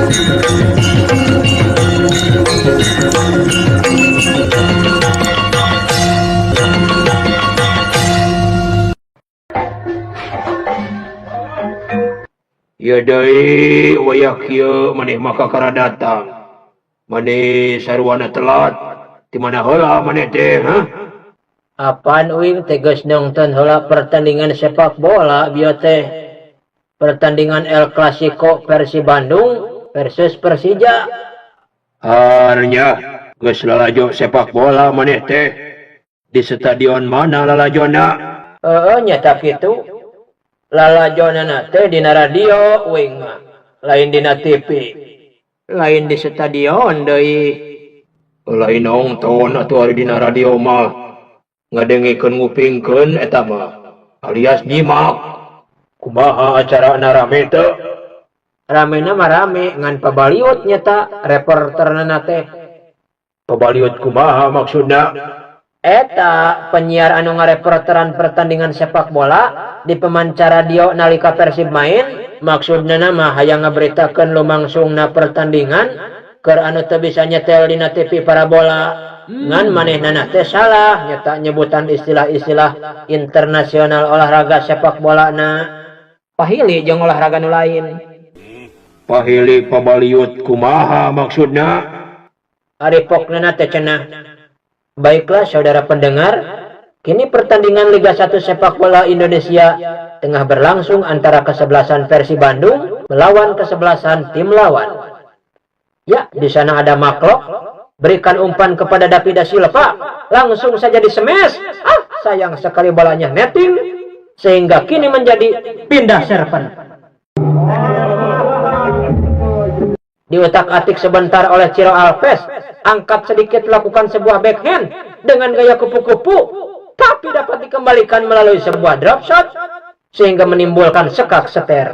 Ieu deui wayah kieu maneh mah kakara datang. Maneh sarwana telat. Ti mana heula maneh teh, hah? Apan uing teh geus nongton heula pertandingan sepak bola bieu teh. Pertandingan El Clasico Persib Bandung versus Persija. Harnya geus lalajo sepak bola maneh teh. Di stadion mana lalajona? Heeh nya tah kitu. Lalajonana teh dina radio uing mah, lain dina TV. Lain di stadion deui. Lain nongton atuh ari dina radio mah. Ngadengekeun ngupingkeun eta mah alias nyimak. Kumaha acarana rame teu? Ramena mah rame ngan pabaliut nyata reporternana teh. Pabaliut kumaha maksudna? Eta penyiar anu ngareporteran pertandingan sepak bola di pemancar radio nalika Persib main, maksudna mah hayang ngaberitakeun lumangsungna pertandingan keur anu teu bisa nyetel dina TV parabola. Ngan manehnana teh salah nyata nyebutan istilah-istilah internasional olahraga sepak bolana. Pahili jeung olahraga nu lain. Pahili pabaliut kumaha maksudna? Ari pokna teh cenah. Baiklah saudara pendengar, kini pertandingan Liga 1 sepak bola Indonesia tengah berlangsung antara kesebelasan Persib Bandung melawan kesebelasan tim lawan. Ya, di sana ada Maklok, berikan umpan kepada David da Silva, langsung saja disemes. Ah, sayang sekali bolanya netting, sehingga kini menjadi pindah serven. Diutak-atik sebentar oleh Ciro Alves, angkat sedikit lakukan sebuah backhand dengan gaya kupu-kupu, tapi dapat dikembalikan melalui sebuah drop shot sehingga menimbulkan sekak seter.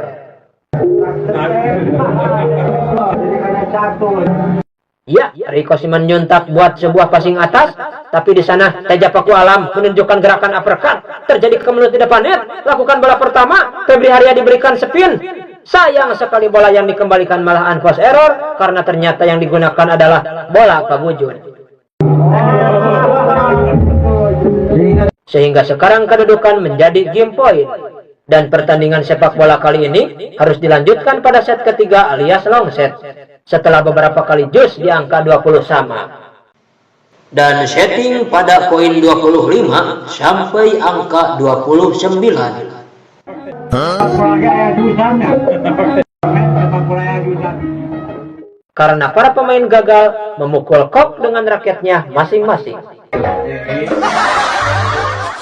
Ya, Rico Simanjuntak buat sebuah passing atas, tapi di sana Teja Paku Alam menunjukkan gerakan uppercut, terjadi kemelut di depan net, lakukan bola pertama, Febri Haryadi diberikan spin. Sayang sekali bola yang dikembalikan malah unforced error karena ternyata yang digunakan adalah bola pabujun. Sehingga sekarang kedudukan menjadi game point. Dan pertandingan sepak bola kali ini harus dilanjutkan pada set ketiga alias long set. Setelah beberapa kali jus di angka 20 sama. Dan setting pada poin 25 sampai angka 29. Karena para pemain gagal memukul kok dengan raketnya masing-masing.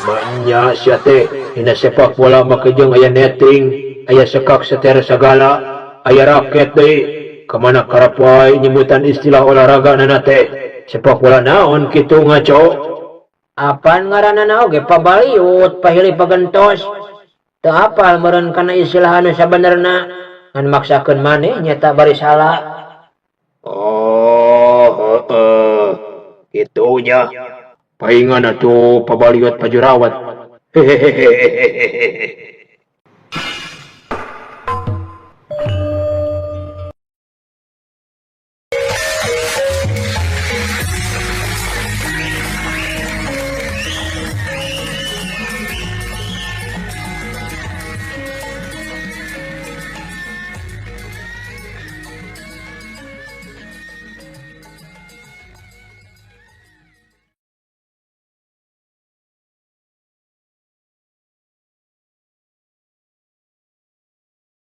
Banyak sia teh dina sepak bola make jeung aya netting, aya sekak seter sagala, aya raket deui. Kamana karep wae nyebutan istilah olahraga nana teh. Sepak bola naon kitu ngaco? Apan ngaranana oge pabaliut pahili pagentos. Teu apal meureun kana istilah anu sabenerna, ngan maksakeun maneh nyata bari salah. Oh, heeh. Kitu nya. Paingan atuh pabaliut pajurawat. Hehehehe.